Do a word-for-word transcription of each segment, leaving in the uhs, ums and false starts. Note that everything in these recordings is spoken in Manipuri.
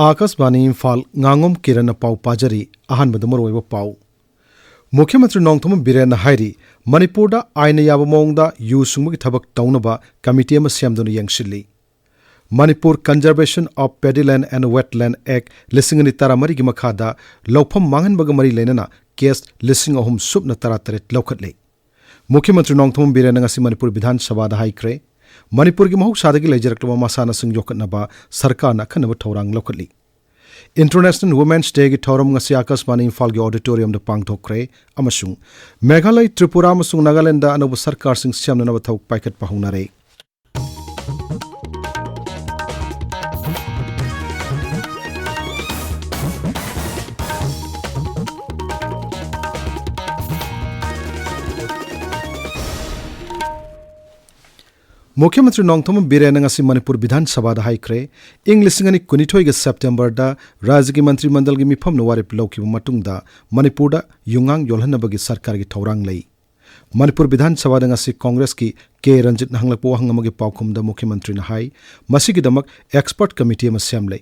ꯑꯥꯀꯥꯁꯕꯥꯅꯤ ꯏꯝꯐꯥꯜ, ꯉꯥꯉꯣꯝ ꯀꯤꯔꯟꯅ ꯄꯥꯎ ꯄꯥꯖꯔꯤ꯫ ꯑꯍꯥꯟꯕꯗ ꯃꯔꯨꯑꯣꯏꯕ ꯄꯥꯎ꯫ ꯃꯨꯈ꯭ꯌ ꯃꯟꯇ꯭ꯔꯤ ꯅꯣꯡꯊꯣꯝꯕꯝ ꯕꯤꯔꯦꯟꯅ ꯍꯥꯏꯔꯤ, ꯃꯅꯤꯄꯨꯔꯗ ꯑꯥꯏꯟꯅ ꯌꯥꯕ ꯃꯑꯣꯡꯗ ꯌꯨ ꯁꯨꯡꯕꯒꯤ ꯊꯕꯛ ꯇꯧꯅꯕ ꯀꯃꯤꯇꯤ ꯑꯃ ꯁꯦꯝꯗꯨꯅ ꯌꯦꯡꯁꯤꯜꯂꯤ꯫ Manipur Conservation of Paddy Land and Wetland Act ꯂꯤꯁꯤꯡ ꯑꯅꯤ ꯇꯔꯥꯃꯔꯤꯒꯤ ꯃꯈꯥꯗ ꯂꯧꯐꯝ ꯃꯥꯡꯍꯟꯕꯒ ꯃꯔꯤ ꯂꯩꯅꯅ ꯀꯦꯁ ꯂꯤꯁꯤꯡ ꯑꯍꯨꯝ ꯁꯨꯞꯅ ꯇꯔꯥꯇꯔꯦꯠ ꯂꯧꯈꯠꯂꯤ꯫ ꯃꯨꯈ꯭ꯌ ꯃꯟꯇ꯭ꯔꯤ ꯅꯣꯡꯊꯣꯝꯕꯝ ꯕꯤꯔꯦꯟꯅ ꯉꯁꯤ ꯃꯅꯤꯄꯨꯔ ꯕꯤꯙꯥꯟ ꯁꯚꯥꯗ ꯍꯥꯏꯈ꯭ꯔꯦ, ꯃꯅꯤꯄꯨꯔꯒꯤ ꯃꯍꯧꯁꯥꯗꯒꯤ ꯂꯩꯖꯔꯛꯂꯕ ꯃꯁꯥꯟꯅꯁꯤꯡ ꯌꯣꯛꯈꯠꯅꯕ ꯁꯔꯀꯥꯔꯅ ꯑꯈꯟꯅꯕ ꯊꯧꯔꯥꯡ ꯂꯧꯈꯠꯂꯤ꯫ International Women's Dayꯒꯤ ꯊꯧꯔꯝ ꯉꯁꯤ ꯑꯥꯀꯥꯁꯕꯥꯅꯤ ꯏꯝꯐꯥꯜꯒꯤ auditoriumꯗ ꯄꯥꯡꯊꯣꯛꯈ꯭ꯔꯦ ꯑꯃꯁꯨꯡ ꯃꯦꯘꯥꯂꯌ, ꯇ꯭ꯔꯤꯄꯨꯔꯥ ꯑꯃꯁꯨꯡ ꯅꯥꯒꯥꯂꯦꯟꯗ ꯑꯅꯧꯕ ꯁꯔꯀꯥꯔꯁꯤꯡ ꯁꯦꯝꯅꯅꯕ ꯊꯕꯛ ꯄꯥꯏꯈꯠꯄ ꯍꯧꯅꯔꯦ꯫ ꯃꯨꯈ꯭ꯌ ꯃꯟꯇ꯭ꯔꯤ ꯅꯣꯡꯊꯣꯝꯕꯝ ꯕꯤꯔꯦꯟꯅ ꯉꯁꯤ ꯃꯅꯤꯄꯨꯔ ꯕꯤꯙꯥꯟ ꯁꯚꯥꯗ ꯍꯥꯏꯈ꯭ꯔꯦ, ꯏꯪ ꯂꯤꯁꯤꯡ ꯑꯅꯤ ꯀꯨꯟꯅꯤꯊꯣꯏꯒꯤ ꯁꯦꯞꯇꯦꯝꯕꯔꯗ ꯔꯥꯖ꯭ꯌꯒꯤ ꯃꯟꯇ꯭ꯔꯤ ꯃꯟꯗꯜꯒꯤ ꯃꯤꯐꯝꯅ ꯋꯥꯔꯦꯞ ꯂꯧꯈꯤꯕ ꯃꯇꯨꯡꯗ ꯃꯅꯤꯄꯨꯔꯗ ꯌꯨꯉꯥꯡ ꯌꯣꯜꯍꯟꯅꯕꯒꯤ ꯁꯔꯀꯥꯔꯒꯤ ꯊꯧꯔꯥꯡ ꯂꯩ꯫ ꯃꯅꯤꯄꯨꯔ ꯕꯤꯙꯥꯟ ꯁꯚꯥꯗ ꯉꯁꯤ ꯀꯣꯡꯒ꯭ꯔꯦꯁꯀꯤ ꯀꯦ ꯔꯟꯖꯤꯠꯅ ꯍꯪꯂꯛꯄ ꯋꯥꯍꯪ ꯑꯃꯒꯤ ꯄꯥꯎꯈꯨꯝꯗ ꯃꯨꯈ꯭ꯌ ꯃꯟꯇ꯭ꯔꯤꯅ ꯍꯥꯏ, ꯃꯁꯤꯒꯤꯗꯃꯛ expert committee ꯑꯃ ꯁꯦꯝꯂꯦ꯫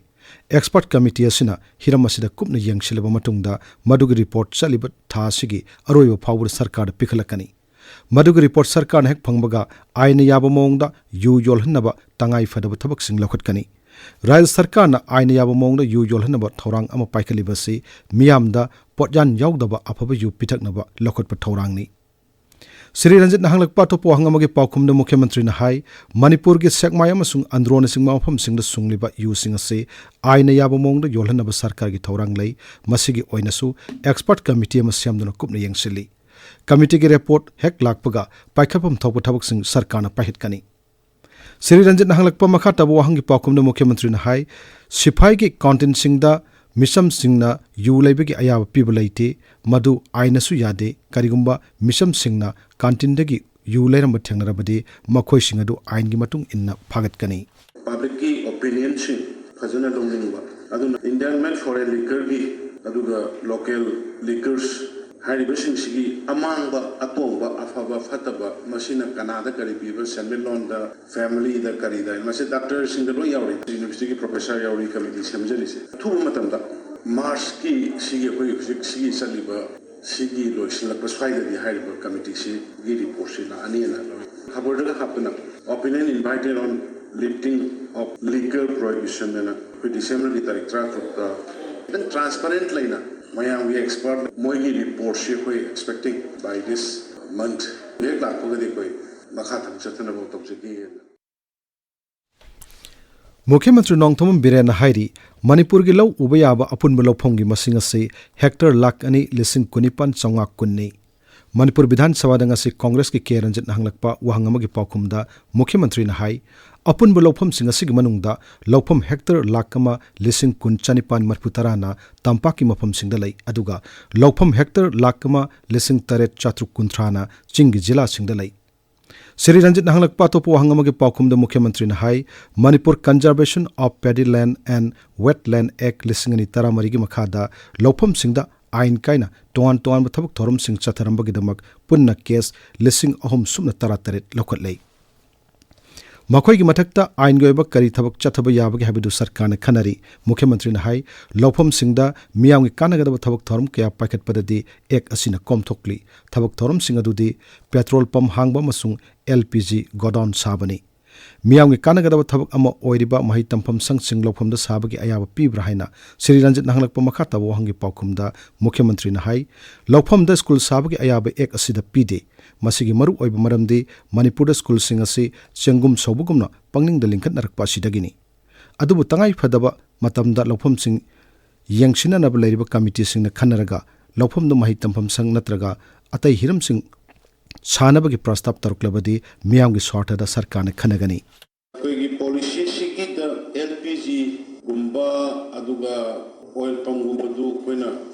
Expert committee ꯑꯁꯤꯅ ꯍꯤꯔꯝ ꯑꯁꯤꯗ ꯀꯨꯞꯅ ꯌꯦꯡꯁꯤꯜꯂꯕ ꯃꯇꯨꯡꯗ ꯃꯗꯨꯒꯤ report ꯆꯠꯂꯤꯕ ꯊꯥ ꯑꯁꯤꯒꯤ ꯑꯔꯣꯏꯕ ꯐꯥꯎꯕꯗ ꯁꯔꯀꯥꯔꯗ ꯄꯤꯈꯠꯂꯛꯀꯅꯤ꯫ ꯃꯗꯨꯒꯤ report ꯁꯔꯀꯥꯔꯅ ꯍꯦꯛ ꯐꯪꯕꯒ ꯑꯥꯏꯟꯅ ꯌꯥꯕ ꯃꯑꯣꯡꯗ ꯌꯨ ꯌꯣꯜꯍꯟꯅꯕ ꯇꯉꯥꯏ ꯐꯗꯕ ꯊꯕꯛꯁꯤꯡ ꯂꯧꯈꯠꯀꯅꯤ꯫ ꯔꯥꯖ꯭ꯌ ꯁꯔꯀꯥꯔꯅ ꯑꯥꯏꯟꯅ ꯌꯥꯕ ꯃꯑꯣꯡꯗ ꯌꯨ ꯌꯣꯜꯍꯟꯅꯕ ꯊꯧꯔꯥꯡ ꯑꯃ ꯄꯥꯏꯈꯠꯂꯤꯕꯁꯤ ꯃꯤꯌꯥꯝꯗ ꯄꯣꯠꯌꯥꯟ ꯌꯥꯎꯗꯕ ꯑꯐꯕ ꯌꯨ ꯄꯤꯊꯛꯅꯕ ꯂꯧꯈꯠꯄ ꯊꯧꯔꯥꯡꯅꯤ꯫ ꯁ꯭ꯔꯤ ꯔꯟꯖꯤꯠꯅ ꯍꯪꯂꯛꯄ ꯑꯇꯣꯞꯄ ꯋꯥꯍꯪ ꯑꯃꯒꯤ ꯄꯥꯎꯈꯨꯝꯗ ꯃꯨꯈ꯭ꯌ ꯃꯟꯇ꯭ꯔꯤꯅ ꯍꯥꯏ, ꯃꯅꯤꯄꯨꯔꯒꯤ ꯁꯦꯛꯃꯥꯏ ꯑꯃꯁꯨꯡ ꯑꯟꯗ꯭ꯔꯣꯅꯆꯤꯡꯕ ꯃꯐꯝꯁꯤꯡꯗ ꯁꯨꯡꯂꯤꯕ ꯌꯨꯁꯤꯡ ꯑꯁꯤ ꯑꯥꯏꯟꯅ ꯌꯥꯕ ꯃꯑꯣꯡꯗ ꯌꯣꯜꯍꯟꯅꯕ ꯁꯔꯀꯥꯔꯒꯤ ꯊꯧꯔꯥꯡ ꯂꯩ꯫ ꯃꯁꯤꯒꯤ ꯑꯣꯏꯅꯁꯨ expert committee ꯑꯃ ꯁꯦꯝꯗꯨꯅ ꯀꯨꯞꯅ ꯌꯦꯡꯁꯤꯜꯂꯤ꯫ Committeeꯒꯤ report ꯍꯦꯛ ꯂꯥꯛꯄꯒ ꯄꯥꯏꯈꯠꯐꯝ ꯊꯣꯛꯄ ꯊꯕꯛꯁꯤꯡ ꯁꯔꯀꯥꯔꯅ ꯄꯥꯏꯈꯠꯀꯅꯤ꯫ ꯁ꯭ꯔꯤ ꯔꯟꯖꯤꯠꯅ ꯍꯪꯂꯛꯄ ꯃꯈꯥ ꯇꯥꯕ ꯋꯥꯍꯪꯒꯤ ꯄꯥꯎꯈꯨꯝꯗ ꯃꯨꯈ꯭ꯌ ꯃꯟꯇ꯭ꯔꯤꯅ ꯍꯥꯏ, ꯁꯤꯐꯥꯏꯒꯤ canteen ꯁꯤꯡꯗ ꯃꯤꯆꯝꯁꯤꯡꯅ ꯌꯨ ꯂꯩꯕꯒꯤ ꯑꯌꯥꯕ ꯄꯤꯕ ꯂꯩꯇꯦ, ꯃꯗꯨ ꯑꯥꯏꯟꯅꯁꯨ ꯌꯥꯗꯦ꯫ ꯀꯔꯤꯒꯨꯝꯕ ꯃꯤꯆꯝꯁꯤꯡꯅ canteen ꯗꯒꯤ ꯌꯨ ꯂꯩꯔꯝꯕ ꯊꯦꯡꯅꯔꯕꯗꯤ ꯃꯈꯣꯏꯁꯤꯡ ꯑꯗꯨ ꯑꯥꯏꯟꯒꯤ ꯃꯇꯨꯡ ꯏꯟꯅ ꯐꯥꯒꯠꯀꯅꯤ꯫ Publicꯀꯤ opinionꯁꯤꯡ ꯐꯖꯅ ꯂꯧꯅꯤꯡꯕ, ꯑꯗꯨꯅ Indian made foreign liquorꯒꯤ ꯑꯗꯨꯒ local liquors ꯍꯥꯏꯔꯤꯕꯁꯤꯡꯁꯤꯒꯤ ꯑꯃꯥꯡꯕ, ꯑꯇꯣꯡꯕ, ꯑꯐꯕ, ꯐꯠꯇꯕ, ꯃꯁꯤꯅ ꯀꯅꯥꯗ ꯀꯔꯤ ꯄꯤꯕ, ꯁꯦꯟꯃꯤꯠꯂꯣꯟꯗ, ꯐꯦꯃꯤꯂꯤꯗ, ꯀꯔꯤꯗ, ꯃꯁꯤ ꯗꯥꯛꯇꯔꯁꯤꯡꯗ ꯂꯣꯏ ꯌꯥꯎꯔꯤ, ꯌꯨꯅꯤꯚꯔꯁꯤꯇꯤꯒꯤ ꯄ꯭ꯔꯣꯐꯦꯁꯔ ꯌꯥꯎꯔꯤ, ꯀꯃꯤꯇꯤ ꯁꯦꯝꯖꯔꯤꯁꯦ꯫ ꯑꯊꯨꯕ ꯃꯇꯝꯗ ꯃꯥꯔꯆꯀꯤ ꯁꯤꯒꯤ ꯑꯩꯈꯣꯏ ꯍꯧꯖꯤꯛ ꯁꯤꯒꯤ ꯆꯠꯂꯤꯕ ꯁꯤꯒꯤ ꯂꯣꯏꯁꯤꯜꯂꯛꯄ ꯁ꯭ꯋꯥꯏꯗꯗꯤ ꯍꯥꯏꯔꯤꯕ ꯀꯃꯤꯇꯤꯁꯤꯒꯤ ꯔꯤꯄꯣꯔꯠꯁꯤ ꯂꯥꯛꯑꯅꯤꯅ ꯂꯧꯏ꯫ ꯈꯕꯔꯗꯒ ꯍꯥꯞꯇꯅ "Opinion invited on lifting of liquor prohibition" ꯑꯅ ꯑꯩꯈꯣꯏ ꯗꯤꯁꯦꯝꯕꯔꯒꯤ ꯇꯥꯔꯤꯛ ꯇꯔꯥꯇꯔꯨꯛꯇ ꯈꯤꯇꯪ ꯇ꯭ꯔꯥꯟꯁꯄꯔꯦꯟ ꯂꯩꯅ ꯃꯌꯥꯝꯒꯤ ꯑꯦꯛꯁꯄꯔꯠ ꯃꯣꯏꯒꯤ ꯔꯤꯄꯣꯔꯠꯁꯤ ꯑꯩꯈꯣꯏ expecting by this month ꯍꯦꯛ ꯂꯥꯛꯄꯒꯗꯤ ꯑꯩꯈꯣꯏ ꯃꯈꯥ ꯊꯕꯛ ꯆꯠꯊꯅꯕ ꯇꯧꯖꯒꯦꯅ꯫ ꯃꯨꯈ꯭ꯌ ꯃꯟꯇ꯭ꯔꯤ ꯅꯣꯡꯊꯣꯝꯕꯝ ꯕꯤꯔꯦꯟꯅ ꯍꯥꯏꯔꯤ, ꯃꯅꯤꯄꯨꯔꯒꯤ ꯂꯧ ꯎꯕ ꯌꯥꯕ ꯑꯄꯨꯟꯕ ꯂꯧꯐꯝꯒꯤ ꯃꯁꯤꯡ ꯑꯁꯤ ꯍꯦꯛꯇꯔ ꯂꯥꯈ ꯑꯅꯤ ꯂꯤꯁꯤꯡ ꯀꯨꯟꯅꯤꯄꯥꯟ ꯆꯥꯝꯃꯉꯥ ꯀꯨꯟꯅꯤ꯫ ꯃꯅꯤꯄꯨꯔ ꯕꯤꯙꯥꯟ ꯁꯚꯥꯗ ꯉꯁꯤ ꯀꯣꯡꯒ꯭ꯔꯦꯁꯀꯤ ꯀꯦ ꯔꯟꯖꯤꯠꯅ ꯍꯪꯂꯛꯄ ꯋꯥꯍꯪ ꯑꯃꯒꯤ ꯄꯥꯎꯈꯨꯝꯗ ꯃꯨꯈ꯭ꯌ ꯃꯟꯇ꯭ꯔꯤꯅ ꯍꯥꯏ, ꯑꯄꯨꯟꯕ ꯂꯧꯐꯝꯁꯤꯡ ꯑꯁꯤꯒꯤ ꯃꯅꯨꯡꯗ ꯂꯧꯐꯝ ꯍꯦꯛꯇꯔ ꯂꯥꯈ ꯑꯃ ꯂꯤꯁꯤꯡ ꯀꯨꯟ ꯆꯥꯅꯤꯄꯥꯟ ꯃꯔꯤꯐꯨ ꯇꯔꯥꯅ ꯇꯝꯄꯥꯛꯀꯤ ꯃꯐꯝꯁꯤꯡꯗ ꯂꯩ, ꯑꯗꯨꯒ ꯂꯧꯐꯝ ꯍꯦꯛꯇꯔ ꯂꯥꯈ ꯑꯃ ꯂꯤꯁꯤꯡ ꯇꯔꯦꯠ ꯆꯥꯇ꯭ꯔꯨꯛ ꯀꯨꯟꯊ꯭ꯔꯥꯅ ꯆꯤꯡꯒꯤ ꯖꯤꯂꯥꯁꯤꯡꯗ ꯂꯩ꯫ ꯁ꯭ꯔꯤ ꯔꯟꯖꯤꯠꯅ ꯍꯪꯂꯛꯄ ꯑꯇꯣꯞꯄ ꯋꯥꯍꯪ ꯑꯃꯒꯤ ꯄꯥꯎꯈꯨꯝꯗ ꯃꯨꯈ꯭ꯌ ꯃꯟꯇ꯭ꯔꯤꯅ ꯍꯥꯏ, Manipur Conservation of Paddy Land and Wetland Act ꯂꯤꯁꯤꯡ ꯑꯅꯤ ꯇꯔꯥꯃꯔꯤꯒꯤ ꯃꯈꯥꯗ ꯂꯧꯐꯝꯁꯤꯡꯗ ꯑꯥꯏꯟ ꯀꯥꯏꯅ ꯇꯣꯉꯥꯟ ꯇꯣꯉꯥꯟꯕ ꯊꯕꯛ ꯊꯧꯔꯝꯁꯤꯡ ꯆꯠꯊꯔꯝꯕꯒꯤꯗꯃꯛ ꯄꯨꯟꯅ ꯀꯦꯁ ꯂꯤꯁꯤꯡ ꯑꯍꯨꯝ ꯁꯨꯞꯅ ꯇꯔꯥꯇꯔꯦꯠ ꯂꯧꯈꯠꯂꯦ꯫ ꯃꯈꯣꯏꯒꯤ ꯃꯊꯛꯇ ꯑꯥꯏꯟꯒꯤ ꯑꯣꯏꯕ ꯀꯔꯤ ꯊꯕꯛ ꯆꯠꯊꯕ ꯌꯥꯕꯒꯦ ꯍꯥꯏꯕꯗꯨ ꯁꯔꯀꯥꯔꯅ ꯈꯟꯅꯔꯤ꯫ ꯃꯨꯈ꯭ꯌ ꯃꯟꯇ꯭ꯔꯤꯅ ꯍꯥꯏ, ꯂꯧꯐꯝꯁꯤꯡꯗ ꯃꯤꯌꯥꯝꯒꯤ ꯀꯥꯟꯅꯒꯗꯕ ꯊꯕꯛ ꯊꯧꯔꯝ ꯀꯌꯥ ꯄꯥꯏꯈꯠꯄꯗꯗꯤ ꯑꯦꯛ ꯑꯁꯤꯅ ꯀꯣꯝꯊꯣꯛꯂꯤ꯫ ꯊꯕꯛ ꯊꯧꯔꯝꯁꯤꯡ ꯑꯗꯨꯗꯤ ꯄꯦꯇ꯭ꯔꯣꯜ ꯄꯝ ꯍꯥꯡꯕ ꯑꯃꯁꯨꯡ ꯑꯦꯜ ꯄꯤ ꯖꯤ ꯒꯣꯗꯥꯎꯟ ꯁꯥꯕꯅꯤ꯫ ꯃꯤꯌꯥꯝꯒꯤ ꯀꯥꯟꯅꯒꯗꯕ ꯊꯕꯛ ꯑꯃ ꯑꯣꯏꯔꯤꯕ ꯃꯍꯩ ꯇꯝꯐꯝ ꯁꯪꯁꯤꯡ ꯂꯧꯐꯝꯗ ꯁꯥꯕꯒꯤ ꯑꯌꯥꯕ ꯄꯤꯕ꯭ꯔꯥ ꯍꯥꯏꯅ ꯁ꯭ꯔꯤ ꯔꯟꯖꯤꯠꯅ ꯍꯪꯂꯛꯄ ꯃꯈꯥ ꯇꯥꯕ ꯋꯥꯍꯪꯒꯤ ꯄꯥꯎꯈꯨꯝꯗ ꯃꯨꯈ꯭ꯌ ꯃꯟꯇ꯭ꯔꯤꯅ ꯍꯥꯏ, ꯂꯧꯐꯝꯗ ꯁ꯭ꯀꯨꯜ ꯁꯥꯕꯒꯤ ꯑꯌꯥꯕ ꯑꯦꯛ ꯑꯁꯤꯗ ꯄꯤꯗꯦ꯫ ꯃꯁꯤꯒꯤ ꯃꯔꯨꯑꯣꯏꯕ ꯃꯔꯝꯗꯤ ꯃꯅꯤꯄꯨꯔꯗ ꯁ꯭ꯀꯨꯜꯁꯤꯡ ꯑꯁꯤ ꯆꯦꯡꯒꯨꯝ ꯁꯧꯕꯒꯨꯝꯅ ꯄꯪꯂꯤꯡꯗ ꯂꯤꯡꯈꯠꯅꯔꯛꯄ ꯑꯁꯤꯗꯒꯤꯅꯤ꯫ ꯑꯗꯨꯕꯨ ꯇꯉꯥꯏ ꯐꯗꯕ ꯃꯇꯝꯗ ꯂꯧꯐꯝꯁꯤꯡ ꯌꯦꯡꯁꯤꯟꯅꯅꯕ ꯂꯩꯔꯤꯕ ꯀꯃꯤꯇꯤꯁꯤꯡꯅ ꯈꯟꯅꯔꯒ ꯂꯧꯐꯝꯗꯨ ꯃꯍꯩ ꯇꯝꯐꯝ ꯁꯪ ꯅꯠꯇ꯭ꯔꯒ ꯑꯇꯩ ꯍꯤꯔꯝꯁꯤꯡ ꯁꯥꯅꯕꯒꯤ ꯄ꯭ꯔꯁꯇꯥꯕ ꯇꯧꯔꯛꯂꯕꯗꯤ ꯃꯤꯌꯥꯝꯒꯤ ꯁ꯭ꯋꯥꯔꯊꯗ ꯁꯔꯀꯥꯔꯅ ꯈꯟꯅꯒꯅꯤ꯫ ꯑꯩꯈꯣꯏꯒꯤ ꯄꯣꯂꯤꯁꯤꯁꯤꯒꯤꯗ ꯑꯦꯜ ꯄꯤ ꯖꯤꯒꯨꯝꯕ ꯑꯗꯨꯒ ꯑꯣꯏꯜ ꯄꯝꯒꯨꯝꯕꯗꯨ ꯑꯩꯈꯣꯏꯅ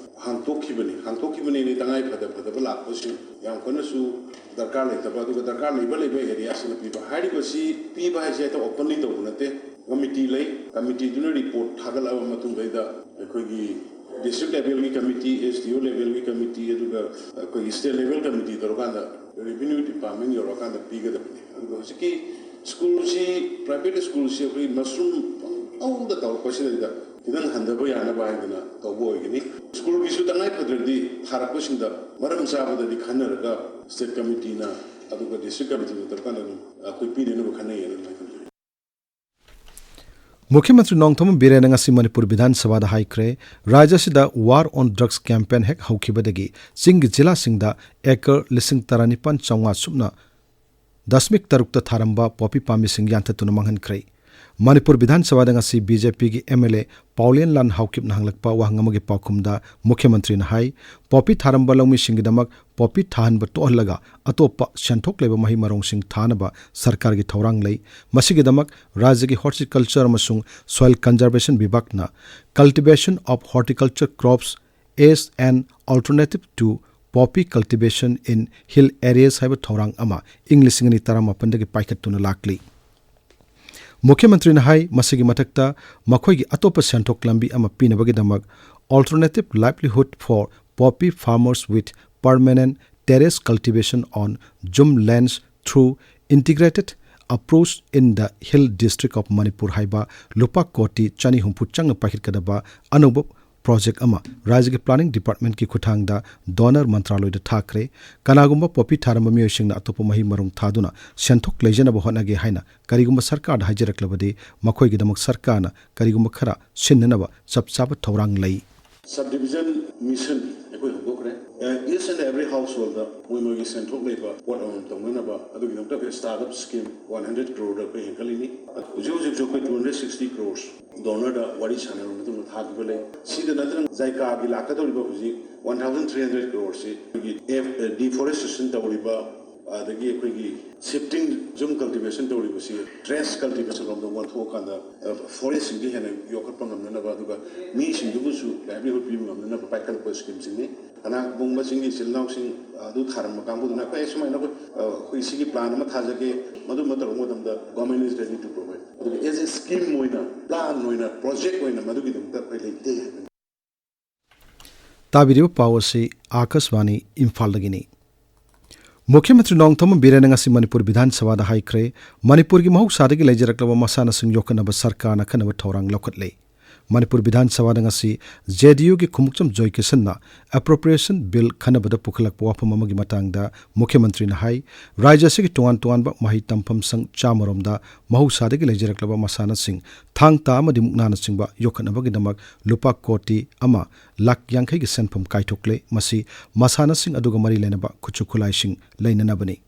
ꯍꯥꯡꯇꯣꯛꯈꯤꯕꯅꯤ꯫ ꯍꯥꯡꯇꯣꯛꯈꯤꯕꯅꯤꯗꯤ ꯇꯉꯥꯏ ꯐꯗ ꯐꯗꯕ ꯂꯥꯛꯄꯁꯤꯡ ꯌꯥꯝ ꯀꯟꯅꯁꯨ ꯗꯔꯀꯥꯔ ꯂꯩꯇꯕ, ꯑꯗꯨꯒ ꯗꯔꯀꯥꯔ ꯂꯩꯕ ꯂꯩꯕ ꯑꯦꯔꯤꯌꯥꯁꯤꯡꯗ ꯄꯤꯕ꯫ ꯍꯥꯏꯔꯤꯕꯁꯤ ꯄꯤꯕ ꯍꯥꯏꯁꯦ ꯍꯦꯛꯇ ꯑꯣꯄꯟꯂꯤ ꯇꯧꯕ ꯅꯠꯇꯦ꯫ ꯀꯃꯤꯇꯤ ꯂꯩ, ꯀꯃꯤꯇꯤꯗꯨꯅ ꯔꯤꯄꯣꯔꯠ ꯊꯥꯒꯠꯂꯛꯑꯕ ꯃꯇꯨꯡꯗꯩꯗ ꯑꯩꯈꯣꯏꯒꯤ District levelꯒꯤ committee, S D O levelꯒꯤ committee, ꯑꯗꯨꯒ ꯑꯩꯈꯣꯏꯒꯤ state level committee ꯇꯧꯔꯀꯥꯟꯗ revenue department ꯌꯧꯔꯀꯥꯟꯗ ꯄꯤꯒꯗꯕꯅꯤ꯫ ꯑꯗꯨꯒ ꯍꯧꯖꯤꯛꯀꯤ schoolꯁꯤ, private schoolꯁꯤ ꯑꯩꯈꯣꯏ mushroom ꯄꯪꯇꯧꯗ ꯇꯧꯔꯛꯄꯁꯤꯗꯩꯗ ꯈꯤꯇꯪ ꯍꯟꯊꯕ ꯌꯥꯅꯕ ꯍꯥꯏꯗꯅ ꯇꯧꯕ ꯑꯣꯏꯒꯅꯤ꯫ Schoolꯒꯤꯁꯨ ꯇꯉꯥꯏ ꯐꯗ꯭ꯔꯗꯤ ꯊꯥꯔꯛꯄꯁꯤꯡꯗ ꯃꯔꯝ ꯆꯥꯕꯗꯗꯤ ꯈꯟꯅꯔꯒ state committeeꯅ ꯑꯗꯨꯒ district committeeꯅ ꯇꯧꯔꯀꯥꯟꯗ ꯑꯗꯨꯝ ꯑꯩꯈꯣꯏ ꯄꯤꯅꯅꯕ ꯈꯟꯅꯩꯌꯦꯅ ꯑꯗꯨꯃꯥꯏꯅ ꯊꯝꯖꯒꯦ꯫ ꯃꯨꯈ꯭ꯌ ꯃꯟꯇ꯭ꯔꯤ ꯅꯣꯡꯊꯣꯝꯕꯝ ꯕꯤꯔꯦꯟꯅ ꯉꯁꯤ ꯃꯅꯤꯄꯨꯔ ꯕꯤꯙꯥꯟ ꯁꯚꯥꯗ ꯍꯥꯏꯈ꯭ꯔꯦ, ꯔꯥꯖ꯭ꯌ ꯑꯁꯤꯗ War on Drugs campaign ꯍꯦꯛ ꯍꯧꯈꯤꯕꯗꯒꯤ ꯆꯤꯡꯒꯤ ꯖꯤꯂꯥꯁꯤꯡꯗ acre ꯂꯤꯁꯤꯡ ꯇꯔꯥꯅꯤꯄꯥꯟ ꯆꯥꯝꯃꯉꯥ ꯁꯨꯞꯅ ꯗꯁꯃꯤꯛ ꯇꯔꯨꯛꯇ ꯊꯥꯔꯝꯕ ꯄꯣꯄꯤ ꯄꯥꯝꯕꯤꯁꯤꯡ ꯌꯥꯟꯊꯠꯇꯨꯅ ꯃꯥꯡꯍꯟꯈ꯭ꯔꯦ꯫ ꯃꯅꯤꯄꯨꯔ ꯕꯤꯙꯥꯟ ꯁꯚꯥꯗ ꯉꯁꯤ BJPꯒꯤ MLA ꯄꯥꯎꯂꯦꯟꯂꯥꯜ ꯍꯥꯎꯀꯤꯞꯅ ꯍꯪꯂꯛꯄ ꯋꯥꯍꯪ ꯑꯃꯒꯤ ꯄꯥꯎꯈꯨꯝꯗ ꯃꯨꯈ꯭ꯌ ꯃꯟꯇ꯭ꯔꯤꯅ ꯍꯥꯏ, ꯄꯣꯄꯤ ꯊꯥꯔꯝꯕ ꯂꯧꯃꯤꯁꯤꯡꯒꯤꯗꯃꯛ ꯄꯣꯄꯤ ꯊꯥꯍꯟꯕ ꯇꯣꯛꯍꯜꯂꯒ ꯑꯇꯣꯞꯄ ꯁꯦꯟꯊꯣꯛ ꯂꯩꯕ ꯃꯍꯩ ꯃꯔꯣꯡꯁꯤꯡ ꯊꯥꯅꯕ ꯁꯔꯀꯥꯔꯒꯤ ꯊꯧꯔꯥꯡ ꯂꯩ꯫ ꯃꯁꯤꯒꯤꯗꯃꯛ ꯔꯥꯖ꯭ꯌꯒꯤ Horticulture ꯑꯃꯁꯨꯡ Soil Conservation ꯕꯤꯚꯥꯒꯅ Cultivation of Horticulture Crops as an Alternative to Poppy Cultivation in Hill Areas ꯍꯥꯏꯕ ꯊꯧꯔꯥꯡ ꯑꯃ ꯏꯪ ꯂꯤꯁꯤꯡ ꯑꯅꯤ ꯇꯔꯥꯃꯥꯄꯟꯗꯒꯤ ꯄꯥꯏꯈꯠꯇꯨꯅ ꯂꯥꯛꯂꯤ꯫ ꯃꯨꯈ꯭ꯌ ꯃꯟꯇ꯭ꯔꯤꯅ ꯍꯥꯏ, ꯃꯁꯤꯒꯤ ꯃꯊꯛꯇ ꯃꯈꯣꯏꯒꯤ ꯑꯇꯣꯞꯄ ꯁꯦꯟꯊꯣꯛ ꯂꯝꯕꯤ ꯑꯃ ꯄꯤꯅꯕꯒꯤꯗꯃꯛ Alternative Livelihood for Poppy Farmers with Permanent Terrace Cultivation on Jhum Lands through Integrated Approach in the Hill District of Manipur ꯍꯥꯏꯕ ꯂꯨꯄꯥ ꯀꯣꯇꯤ ꯆꯅꯤ ꯍꯨꯝꯐꯨ ꯆꯪꯅ ꯄꯥꯏꯈꯠꯀꯗꯕ ꯑꯅꯧꯕ project ꯑꯃ ꯔꯥꯖ꯭ꯌꯒꯤ Planning Departmentꯀꯤ ꯈꯨꯠꯊꯥꯡꯗ DoNER ꯃꯟꯇ꯭ꯔꯥꯂꯣꯏꯗ ꯊꯥꯈ꯭ꯔꯦ꯫ ꯀꯅꯥꯒꯨꯝꯕ ꯄꯣꯄꯤ ꯊꯥꯔꯝꯕ ꯃꯤꯑꯣꯏꯁꯤꯡꯅ ꯑꯇꯣꯞꯄ ꯃꯍꯩ ꯃꯔꯣꯡ ꯊꯥꯗꯨꯅ ꯁꯦꯟꯊꯣꯛ ꯂꯩꯖꯅꯕ ꯍꯣꯠꯅꯒꯦ ꯍꯥꯏꯅ ꯀꯔꯤꯒꯨꯝꯕ ꯁꯔꯀꯥꯔꯗ ꯍꯥꯏꯖꯔꯛꯂꯕꯗꯤ ꯃꯈꯣꯏꯒꯤꯗꯃꯛ ꯁꯔꯀꯥꯔꯅ ꯀꯔꯤꯒꯨꯝꯕ ꯈꯔ ꯁꯤꯟꯅꯅꯕ ꯆꯞ ꯆꯥꯕ ꯊꯧꯔꯥꯡ ꯂꯩ꯫ Subdivision mission ꯑꯩꯈꯣꯏ ꯍꯧꯗꯣꯛꯈ꯭ꯔꯦ꯫ Each and every householdꯗ ꯃꯣꯏ ꯃꯣꯏꯒꯤ ꯁꯦꯟꯊꯣꯛ ꯂꯩꯕ ꯄꯣꯠ ꯑꯃꯃꯝ ꯇꯧꯅꯅꯕ ꯑꯗꯨꯒꯤꯗꯃꯛꯇ ꯑꯩꯈꯣꯏ startup scheme one hundred crore ꯑꯩꯈꯣꯏ ꯍꯦꯟꯒꯠꯂꯤꯅꯤ꯫ ꯍꯧꯖꯤꯛ ꯍꯧꯖꯤꯛꯁꯨ ꯑꯩꯈꯣꯏ two hundred sixty crores DoNERꯗ ꯋꯥꯔꯤ ꯁꯥꯟꯅꯔꯕ ꯃꯇꯨꯡꯗ ꯊꯥꯈꯤꯕ ꯂꯩ꯫ ꯁꯤꯗ ꯅꯠꯇꯅ JICAꯒꯤ ꯂꯥꯛꯀꯗꯧꯔꯤꯕ ꯍꯧꯖꯤꯛ one thousand three hundred croresꯁꯤ ꯑꯩꯈꯣꯏꯒꯤ deforestation ꯇꯧꯔꯤꯕ, ꯑꯗꯒꯤ ꯑꯩꯈꯣꯏꯒꯤ shifting jhum cultivation ꯇꯧꯔꯤꯕꯁꯤ terrace cultivation ꯔꯣꯝꯗ ꯑꯣꯟꯊꯣꯛꯑꯀꯥꯟꯗ forestꯁꯤꯡꯗꯨ ꯍꯦꯟꯅ ꯌꯣꯛꯈꯠꯄ ꯉꯝꯅꯅꯕ, ꯑꯗꯨꯒ ꯃꯤꯁꯤꯡꯗꯨꯕꯨꯁꯨ livelihood ꯄꯤꯕ ꯉꯝꯅꯅꯕ ꯄꯥꯏꯈꯠꯂꯛꯄ schemeꯁꯤꯡꯅꯤ꯫ ꯀꯅꯥꯒꯨꯝꯕꯁꯤꯡꯒꯤ ꯏꯆꯤꯜ ꯏꯅꯥꯎꯁꯤꯡ ꯑꯗꯨ ꯊꯥꯔꯝꯕ ꯀꯥꯡꯕꯨꯗꯨꯅ ꯑꯩꯈꯣꯏ ꯁꯨꯃꯥꯏꯅ ꯑꯩꯈꯣꯏ, ꯑꯩꯈꯣꯏ ꯁꯤꯒꯤ plan ꯑꯃ ꯊꯥꯖꯒꯦ, ꯃꯗꯨꯝꯕ ꯇꯧꯔꯛꯄ ꯃꯇꯝꯗ government is ready to provide꯫ ꯑꯗꯨꯒ as a scheme ꯑꯣꯏꯅ, plan ꯑꯣꯏꯅ, project ꯑꯣꯏꯅ ꯃꯗꯨꯒꯤꯗꯃꯛꯇ ꯑꯩꯈꯣꯏ ꯂꯩꯇꯦ ꯍꯥꯏꯕꯅꯤ꯫ ꯇꯥꯕꯤꯔꯤꯕ ꯄꯥꯎ ꯑꯁꯤ ꯑꯥꯀꯥꯁꯕꯥꯅꯤ ꯏꯝꯐꯥꯜꯗꯒꯤꯅꯤ꯫ ꯃꯨꯈ꯭ꯌ ꯃꯟꯇ꯭ꯔꯤ ꯅꯣꯡꯊꯣꯝꯕꯝ ꯕꯤꯔꯦꯟꯅ ꯉꯁꯤ ꯃꯅꯤꯄꯨꯔ ꯕꯤꯙꯥꯟ ꯁꯚꯥꯗ ꯍꯥꯏꯈ꯭ꯔꯦ, ꯃꯅꯤꯄꯨꯔꯒꯤ ꯃꯍꯧꯁꯥꯗꯒꯤ ꯂꯩꯖꯔꯛꯂꯕ ꯃꯁꯥꯟꯅꯁꯤꯡ ꯌꯣꯛꯈꯠꯅꯕ ꯁꯔꯀꯥꯔꯅ ꯑꯈꯟꯅꯕ ꯊꯧꯔꯥꯡ ꯂꯧꯈꯠꯂꯦ꯫ ꯃꯅꯤꯄꯨꯔ ꯕꯤꯙꯥꯟ ꯁꯚꯥꯗ ꯉꯁꯤ ꯖꯦ ꯗꯤ ꯌꯨꯒꯤ ꯈꯨꯃꯨꯛꯆꯝ ꯖꯣꯏꯀꯤꯁꯟꯅ appropriation bill ꯈꯟꯅꯕꯗ ꯄꯨꯈꯠꯂꯛꯄ ꯋꯥꯐꯝ ꯑꯃꯒꯤ ꯃꯇꯥꯡꯗ ꯃꯨꯈ꯭ꯌ ꯃꯟꯇ꯭ꯔꯤꯅ ꯍꯥꯏ, ꯔꯥꯖ꯭ꯌ ꯑꯁꯤꯒꯤ ꯇꯣꯉꯥꯟ ꯇꯣꯉꯥꯟꯕ ꯃꯍꯩ ꯇꯝꯐꯝ ꯁꯪ ꯆꯥꯝꯃꯔꯣꯝꯗ ꯃꯍꯧꯁꯥꯗꯒꯤ ꯂꯩꯖꯔꯛꯂꯕ ꯃꯁꯥꯟꯅꯁꯤꯡ ꯊꯥꯡ ꯇꯥ ꯑꯃꯗꯤ ꯃꯨꯛꯅꯥꯅꯆꯤꯡꯕ ꯌꯣꯛꯈꯠꯅꯕꯒꯤꯗꯃꯛ ꯂꯨꯄꯥ ꯀꯣꯇꯤ ꯑꯃ ꯂꯥꯈ ꯌꯥꯡꯈꯩꯒꯤ ꯁꯦꯟꯐꯝ ꯀꯥꯏꯊꯣꯛꯂꯦ꯫ ꯃꯁꯤ ꯃꯁꯥꯟꯅꯁꯤꯡ ꯑꯗꯨꯒ ꯃꯔꯤ ꯂꯩꯅꯕ ꯈꯨꯠꯁꯨ ꯈꯨꯠꯂꯥꯏꯁꯤꯡ ꯂꯩꯅꯅꯕꯅꯤ꯫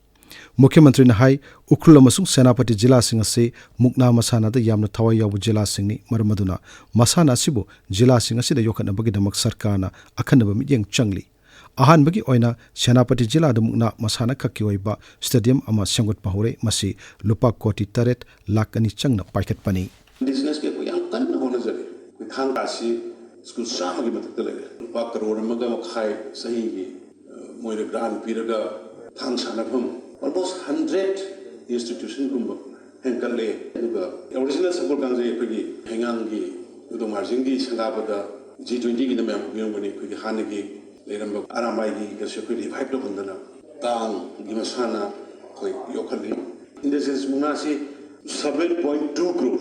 ꯃꯨꯈ꯭ꯌ ꯃꯟꯇ꯭ꯔꯤꯅ ꯍꯥꯏ, ꯎꯈ꯭ꯔꯨꯜ ꯑꯃꯁꯨꯡ ꯁꯦꯅꯥꯄꯇꯤ ꯖꯤꯂꯥꯁꯤꯡ ꯑꯁꯤ ꯃꯨꯛꯅꯥ ꯃꯁꯥꯟꯅꯗ ꯌꯥꯝꯅ ꯊꯋꯥꯏ ꯌꯥꯎꯕ ꯖꯤꯂꯥꯁꯤꯡꯅꯤ, ꯃꯔꯝ ꯑꯗꯨꯅ ꯃꯁꯥꯟꯅ ꯑꯁꯤꯕꯨ ꯖꯤꯂꯥꯁꯤꯡ ꯑꯁꯤꯗ ꯌꯣꯛꯈꯠꯅꯕꯒꯤꯗꯃꯛ ꯁꯔꯀꯥꯔꯅ ꯑꯈꯟꯅꯕ ꯃꯤꯠꯌꯦꯡ ꯆꯪꯂꯤ꯫ ꯑꯍꯥꯟꯕꯒꯤ ꯑꯣꯏꯅ ꯁꯦꯅꯥꯄꯇꯤ ꯖꯤꯂꯥꯗ ꯃꯨꯛꯅꯥ ꯃꯁꯥꯟꯅ ꯈꯛꯀꯤ ꯑꯣꯏꯕ ꯁ꯭ꯇꯦꯗꯤꯌꯝ ꯑꯃ ꯁꯦꯝꯒꯠꯄ ꯍꯧꯔꯦ꯫ ꯃꯁꯤ ꯂꯨꯄꯥ ꯀꯣꯇꯤ ꯇꯔꯦꯠ ꯂꯥꯈ ꯑꯅꯤ ꯆꯪꯅ ꯄꯥꯏꯈꯠꯄꯅꯤ꯫ ꯕꯤꯖꯤꯅꯦꯁꯀꯤ ꯑꯩꯈꯣꯏ ꯌꯥꯝ ꯀꯟꯅ ꯍꯣꯠꯅꯖꯔꯤ꯫ ꯑꯩꯈꯣꯏ ꯊꯥꯡ ꯇꯥꯁꯤ ꯁ꯭ꯀꯨꯜ ꯆꯥꯝꯃꯒꯤ ꯃꯊꯛꯇ ꯂꯩꯔꯦ꯫ ꯂꯨꯄꯥ ꯀꯔꯣꯔ ꯑꯃꯒ ꯃꯈꯥꯏ ꯆꯍꯤꯒꯤ, ꯑ, ꯃꯣꯏꯗ ꯒ꯭ꯔꯥꯟ ꯄꯤꯔꯒ ꯊꯥꯡ ꯁꯥꯟꯅꯐꯝ almost hundred institutionꯒꯨꯝꯕ ꯍꯦꯟꯒꯠꯂꯦ꯫ ꯑꯗꯨꯒ ꯑꯣꯔꯤꯖꯤꯅꯦꯜ ꯁꯒꯣꯜ ꯀꯥꯡꯖꯩ ꯑꯩꯈꯣꯏꯒꯤ ꯍꯩꯉꯥꯡꯒꯤ ꯎꯗꯣ ꯃꯥꯔꯖꯤꯡꯒꯤ ꯁꯪꯒꯥꯕꯗ ꯖꯤ ꯇ꯭ꯋꯦꯟꯇꯤꯒꯤꯗ ꯃꯌꯥꯝ ꯈꯪꯕꯤꯔꯝꯒꯅꯤ꯫ ꯑꯩꯈꯣꯏꯒꯤ ꯍꯥꯟꯅꯒꯤ ꯂꯩꯔꯝꯕ ꯑꯔꯥꯝꯕꯥꯏꯒꯤꯒꯁꯨ ꯑꯩꯈꯣꯏ ꯔꯤꯚꯥꯏꯚ ꯇꯧꯍꯟꯗꯅ ꯀꯥꯡꯒꯤ ꯃꯁꯥꯟꯅ ꯑꯩꯈꯣꯏ ꯌꯣꯛꯈꯠꯂꯤ꯫ ꯏꯟꯗꯁꯇ꯭ꯔꯤꯁ ꯃꯨꯛꯅꯥꯁꯤ seven point two crore,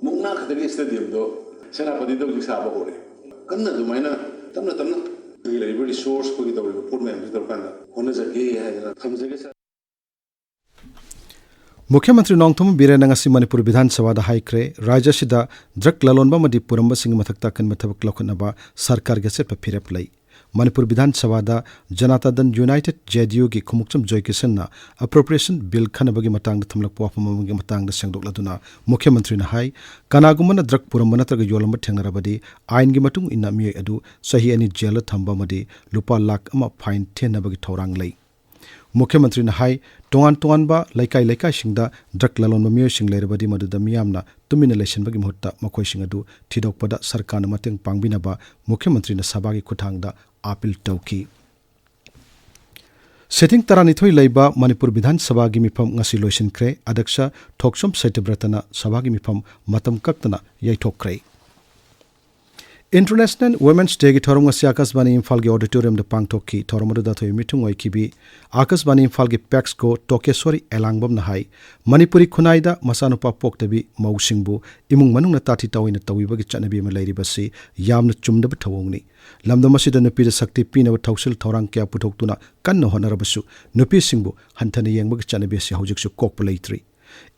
ꯃꯨꯛꯅꯥ ꯈꯛꯇꯒꯤ ꯁ꯭ꯇꯦꯗꯤꯌꯝꯗꯣ ꯁꯦꯅꯥꯄꯇꯤꯗ ꯍꯧꯖꯤꯛ ꯁꯥꯕ ꯍꯧꯔꯦ꯫ ꯀꯟꯅ ꯑꯗꯨꯃꯥꯏꯅ ꯇꯞꯅ ꯇꯞꯅ ꯑꯩꯈꯣꯏꯒꯤ ꯂꯩꯔꯤꯕ ꯔꯤꯁꯣꯔꯁ, ꯑꯩꯈꯣꯏꯒꯤ ꯇꯧꯔꯤꯕ ꯄꯣꯠ ꯃꯌꯥꯝꯁꯤ ꯇꯧꯔꯀꯥꯟꯗ ꯍꯣꯠꯅꯖꯒꯦ ꯍꯥꯏꯗꯅ ꯊꯝꯖꯒꯦ, ꯁꯥꯔ꯫ ꯃꯨꯈ꯭ꯌ ꯃꯟꯇ꯭ꯔꯤ ꯅꯣꯡꯊꯣꯝꯕꯝ ꯕꯤꯔꯦꯟꯅ ꯉꯁꯤ ꯃꯅꯤꯄꯨꯔ ꯕꯤꯙꯥꯟ ꯁꯚꯥꯗ ꯍꯥꯏꯈ꯭ꯔꯦ, ꯔꯥꯖ꯭ꯌ ꯑꯁꯤꯗ ꯗ꯭ꯔꯒ ꯂꯂꯣꯟꯕ ꯑꯃꯗꯤ ꯄꯨꯔꯝꯕꯁꯤꯡꯒꯤ ꯃꯊꯛꯇ ꯑꯀꯟꯕ ꯊꯕꯛ ꯂꯧꯈꯠꯅꯕ ꯁꯔꯀꯥꯔꯒꯤ ꯑꯆꯦꯠꯄ ꯐꯤꯔꯦꯞ ꯂꯩ꯫ ꯃꯅꯤꯄꯨꯔ ꯕꯤꯙꯥꯟ ꯁꯚꯥꯗ ꯖꯅꯇꯥ ꯗꯜ ꯌꯨꯅꯥꯏꯇꯦꯗ, ꯖꯦ ꯗꯤ ꯌꯨꯒꯤ ꯈꯨꯃꯨꯛꯆꯝ ꯖꯣꯏꯀꯤꯁꯟꯅ appropriation bill ꯈꯟꯅꯕꯒꯤ ꯃꯇꯥꯡꯗ ꯊꯝꯂꯛꯄ ꯋꯥꯐꯝ ꯑꯃꯒꯤ ꯃꯇꯥꯡꯗ ꯁꯦꯡꯗꯣꯛꯂꯗꯨꯅ ꯃꯨꯈ꯭ꯌ ꯃꯟꯇ꯭ꯔꯤꯅ ꯍꯥꯏ, ꯀꯅꯥꯒꯨꯝꯕꯅ ꯗ꯭ꯔꯒ ꯄꯨꯔꯝꯕ ꯅꯠꯇ꯭ꯔꯒ ꯌꯣꯜꯂꯝꯕ ꯊꯦꯡꯅꯔꯕꯗꯤ ꯑꯥꯏꯟꯒꯤ ꯃꯇꯨꯡ ꯏꯟꯅ ꯃꯤꯑꯣꯏ ꯑꯗꯨ ꯆꯍꯤ ꯑꯅꯤ ꯖꯦꯜꯗ ꯊꯝꯕ ꯑꯃꯗꯤ ꯂꯨꯄꯥ ꯂꯥꯈ ꯑꯃ ꯐꯥꯏꯟ ꯊꯤꯍꯟꯅꯕꯒꯤ ꯊꯧꯔꯥꯡ ꯂꯩ꯫ ꯃꯨꯈ꯭ꯌ ꯃꯟꯇ꯭ꯔꯤꯅ ꯍꯥꯏ, ꯇꯣꯉꯥꯟ ꯇꯣꯉꯥꯟꯕ ꯂꯩꯀꯥꯏ ꯂꯩꯀꯥꯏꯁꯤꯡꯗ ꯗ꯭ꯔꯒ ꯂꯂꯣꯟꯕ ꯃꯤꯑꯣꯏꯁꯤꯡ ꯂꯩꯔꯕꯗꯤ ꯃꯗꯨꯗ ꯃꯤꯌꯥꯝꯅ ꯇꯨꯃꯤꯟꯅ ꯂꯩꯁꯤꯟꯕꯒꯤ ꯃꯍꯨꯠꯇ ꯃꯈꯣꯏꯁꯤꯡ ꯑꯗꯨ ꯊꯤꯗꯣꯛꯄꯗ ꯁꯔꯀꯥꯔꯅ ꯃꯇꯦꯡ ꯄꯥꯡꯕꯤꯅꯕ ꯃꯨꯈ꯭ꯌ ꯃꯟꯇ꯭ꯔꯤꯅ ꯁꯚꯥꯒꯤ ꯈꯨꯠꯊꯥꯡꯗ ꯑꯥꯄꯤꯜ ꯇꯧꯈꯤ꯫ ꯁꯤꯇꯤꯡ ꯇꯔꯥꯅꯤꯊꯣꯏ ꯂꯩꯕ ꯃꯅꯤꯄꯨꯔ ꯕꯤꯙꯥꯟ ꯁꯚꯥꯒꯤ ꯃꯤꯐꯝ ꯉꯁꯤ ꯂꯣꯏꯁꯤꯟꯈ꯭ꯔꯦ꯫ ꯑꯗ꯭ꯌꯛꯁ ꯊꯣꯛꯆꯣꯝ ꯁꯇ꯭ꯌꯕ꯭ꯔꯇꯅ ꯁꯚꯥꯒꯤ ꯃꯤꯐꯝ ꯃꯇꯝ ꯀꯛꯇꯅ ꯌꯩꯊꯣꯛꯈ꯭ꯔꯦ꯫ International Women's Dayꯒꯤ ꯊꯧꯔꯝ ꯉꯁꯤ ꯑꯥꯀꯥꯁꯕꯥꯅꯤ ꯏꯝꯐꯥꯜꯒꯤ auditoriumꯗ ꯄꯥꯡꯊꯣꯛꯈꯤ꯫ ꯊꯧꯔꯝ ꯑꯗꯨꯗ ꯑꯊꯣꯏꯕ ꯃꯤꯊꯨꯡ ꯑꯣꯏꯈꯤꯕꯤ ꯑꯥꯀꯥꯁꯕꯥꯅꯤ ꯏꯝꯐꯥꯜꯒꯤ PACSCO ꯇꯣꯀꯦꯁꯣꯔꯤ ꯑꯦꯂꯥꯡꯕꯝꯅ ꯍꯥꯏ, ꯃꯅꯤꯄꯨꯔꯤ ꯈꯨꯟꯅꯥꯏꯗ ꯃꯆꯥꯅꯨꯄꯥ ꯄꯣꯛꯇꯕꯤ ꯃꯧꯁꯤꯡꯕꯨ ꯏꯃꯨꯡ ꯃꯅꯨꯡꯅ ꯇꯥꯊꯤ ꯇꯥꯑꯣꯏꯅ ꯇꯧꯕꯤꯕꯒꯤ ꯆꯠꯅꯕꯤ ꯑꯃ ꯂꯩꯔꯤꯕꯁꯤ ꯌꯥꯝꯅ ꯆꯨꯝꯗꯕ ꯊꯧꯑꯣꯡꯅꯤ꯫ ꯂꯝꯗꯝ ꯑꯁꯤꯗ ꯅꯨꯄꯤꯗ ꯁꯛꯇꯤ ꯄꯤꯅꯕ ꯊꯧꯁꯤꯜ ꯊꯧꯔꯥꯡ ꯀꯌꯥ ꯄꯨꯊꯣꯛꯇꯨꯅ ꯀꯟꯅ ꯍꯣꯠꯅꯔꯕꯁꯨ, ꯅꯨꯄꯤꯁꯤꯡꯕꯨ ꯍꯟꯊꯅ ꯌꯦꯡꯕꯒꯤ ꯆꯠꯅꯕꯤ ꯑꯁꯤ ꯍꯧꯖꯤꯛꯁꯨ ꯀꯣꯛꯄ ꯂꯩꯇ꯭ꯔꯤ꯫